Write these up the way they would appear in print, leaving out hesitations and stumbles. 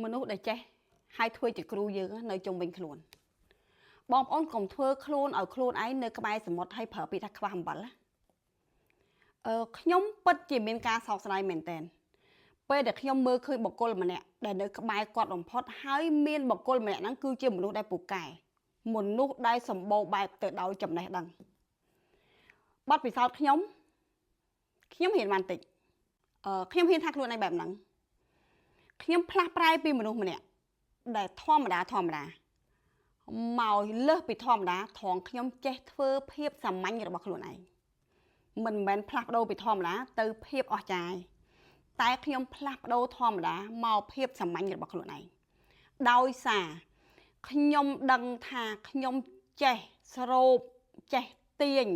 មនុស្សដែលចេះហើយធ្វើជាគ្រូយើងនៅជុំវិញខ្លួនបងប្អូនកុំធ្វើខ្លួនឲ្យខ្លួនឯងនៅក្បែរសមុទ្រហើយប្រើពាក្យថាខ្វះអំបិលណាខ្ញុំពិតជាមានការសោកស្ដាយមែនទែនពេលដែលខ្ញុំមើលឃើញបុគ្គលម្នាក់ដែលនៅក្បែរគាត់បំផុតហើយមានបុគ្គលម្នាក់ហ្នឹងគឺជាមនុស្សដែលពូកែមនុស្សដែលសម្បូរបែបទៅដោយចំណេះដឹងបទពិសោធន៍ខ្ញុំខ្ញុំរៀនបានតិចខ្ញុំហ៊ានថាខ្លួនឯងបែបហ្នឹងខ្ញុំផ្លាស់ប្រែពីមនុស្សម្នាក់ដែលធម្មតាធម្មតាមកលើសពីធម្មតាត្រង់ខ្ញុំចេះធ្វើភាពសាមញ្ញរបស់ខ្លួនឯងមិនមែនផ្លាស់ប្ដូរពីធម្មតាទៅភាពអស្ចារ្យតែខ្ញុំផ្លាស់ប្ដូរធម្មតាមកភាពសាមញ្ញរបស់ខ្លួនឯងដោយសារខ្ញុំដឹងថាខ្ញុំចេះស្រូបចេះទាញ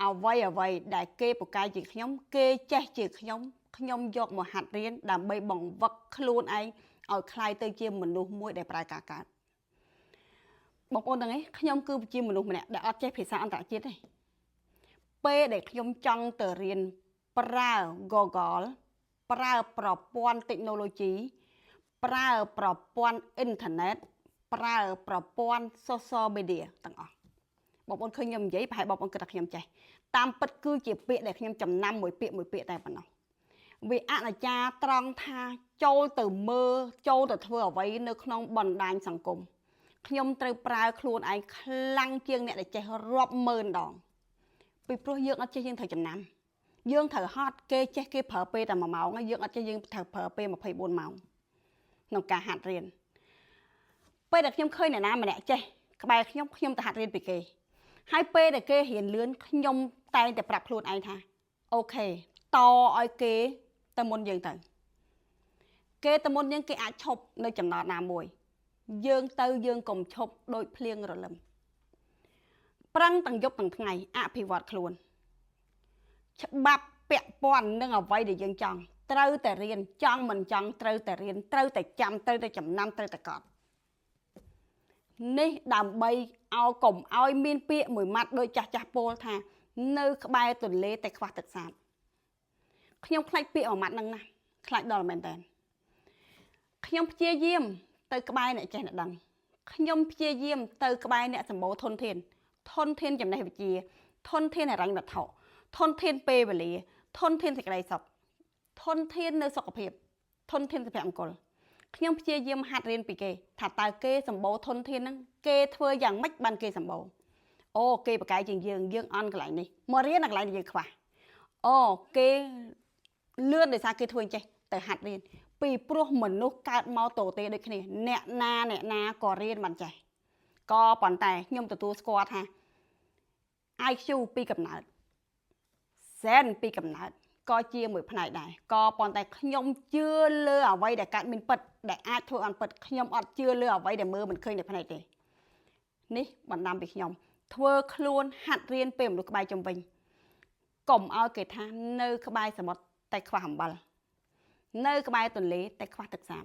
អ្វីអ្វីដែលគេពូកែជាងខ្ញុំគេចេះជាងខ្ញុំខ្ញុំយកមកហាត់រៀនដើម្បីបង្វឹកខ្លួនឯងឲ្យក្លាយទៅជាមនុស្សមួយដែលប្រែការកើតបងប្អូនដឹងទេខ្ញុំគឺជាមនុស្សម្នាក់ដែលអត់ចេះភាសាអន្តរជាតិទេពេលដែលខ្ញុំចង់ទៅរៀនប្រើ Google ប្រើប្រព័ន្ធ technology ប្រើប្រព័ន្ធអ៊ីនធឺណិតប្រើប្រព័ន្ធ social media ទាំងអស់បងប្អូនឃើញខ្ញុំនិយាយប្រហែលបងប្អូនគិតថាខ្ញុំចេះតាមពិតគឺជាពាក្យដែលខ្ញុំចំណាំមួយពាក្យមួយពាក្យតែប៉ុណ្ណោះវាអនិច្ចាត្រង់ថាចូលទៅមើលចូលទៅធ្វើអ្វីនៅក្នុងបណ្ដាញសង្គមខ្ញុំត្រូវប្រើខ្លួនឯងខ្លាំងជាងអ្នកដែលចេះរាប់ម៉ឺនដងពីព្រោះយើងអត់ចេះយើងត្រូវចំណាំយើងត្រូវហត់គេចេះគេប្រើពេលតែ1ម៉ោងយើងអត់ចេះយើងត្រូវប្រើពេល24ម៉ោងក្នុងការហាត់រៀនពេលដែលខ្ញុំឃើញអ្នកណាម្នាក់ចេះក្បែរខ្ញុំខ្ញុំទៅហាត់រៀនពីគេហើយពេលដែលគេរៀនលឿនខ្ញុំតែងតែប្រាប់ខ្លួនឯងថាOK តឲ្យគេទៅមុនយើងទៅគេទៅមុនយើងគេអាចឈប់នៅចំណតណាមួយយើងទៅយើងកុំឈប់ដោយភ្លៀងរលឹមប្រឹងទាំងយប់ទាំងថ្ងៃអភិវឌ្ឍខ្លួនច្បាប់ពាក់ព័ន្ធនឹងអ្វីដែលយើងចង់ត្រូវតែរៀនចង់មិនចង់ត្រូវតែរៀនត្រូវតែចាំត្រូវតែចំណាំត្រូវតែកត់នេះដើម្បីឲ្យកុំឲ្យមានពាក្យមួយម៉ាត់ដោយចាស់ចាស់ពោលថានៅក្បែរទន្លេតែខ្វះទឹកសាបខ្ញុំខ្លាចពាក្យមួយម៉ាត់ហ្នឹងណាខ្លាចដល់មែនតើខ្ញុំព្យាយាមទៅក្បែរអ្នកចេះអ្នកដឹងខ្ញុំព្យាយាមទៅក្បែរអ្នកសម្បូរធនធានធនធានចំណេះវិជ្ជាធនធានហិរញ្ញវត្ថុធនធានពេលវេលាធនធានសេចក្តីសុខធនធាននៅសុខភាពធនធានសុភមង្គលខ្ញុំព្យាយាមហាត់រៀនពីគេថាតើគេសម្បូរធនធានហ្នឹងគេធ្វើយ៉ាងម៉េចបានគេសម្បូរអូគេប្រកែកជាងយើងយើងអន់កន្លែងនេះមករៀននៅកន្លែងនេះយើងខ្វះអូគេលឿនដោយសារគេធ្វើអញ្ចេះទៅហាត់រៀនពីព្រោះមនុស្សកើតមកតទេដូចគ្នាអ្នកណាអ្នកណាក៏រៀនបានចេះក៏ប៉ុន្តែខ្ញុំទទួលស្គាល់ថា IQ ពីកំណើតសែនពីកំណើតក៏ជាមួយផ្នែកដែរក៏ប៉ុន្តែខ្ញុំជឿលើអ្វីដែលកើតមានពិតដែលអាចធ្វើបានពិតខ្ញុំអត់ជឿលើអ្វីដែលមើលមិនឃើញในផ្នែកទេនេះបណ្ដាំពីខ្ញុំធ្វើខ្លួនហាត់រៀនពេលមនុស្សក្បែរជុំវិញកុំឲ្យគេថានៅក្បែរសមុទ្រតែខ្វះអំបិលនៅក្បែរទន្លេតែខ្វះទឹកសាប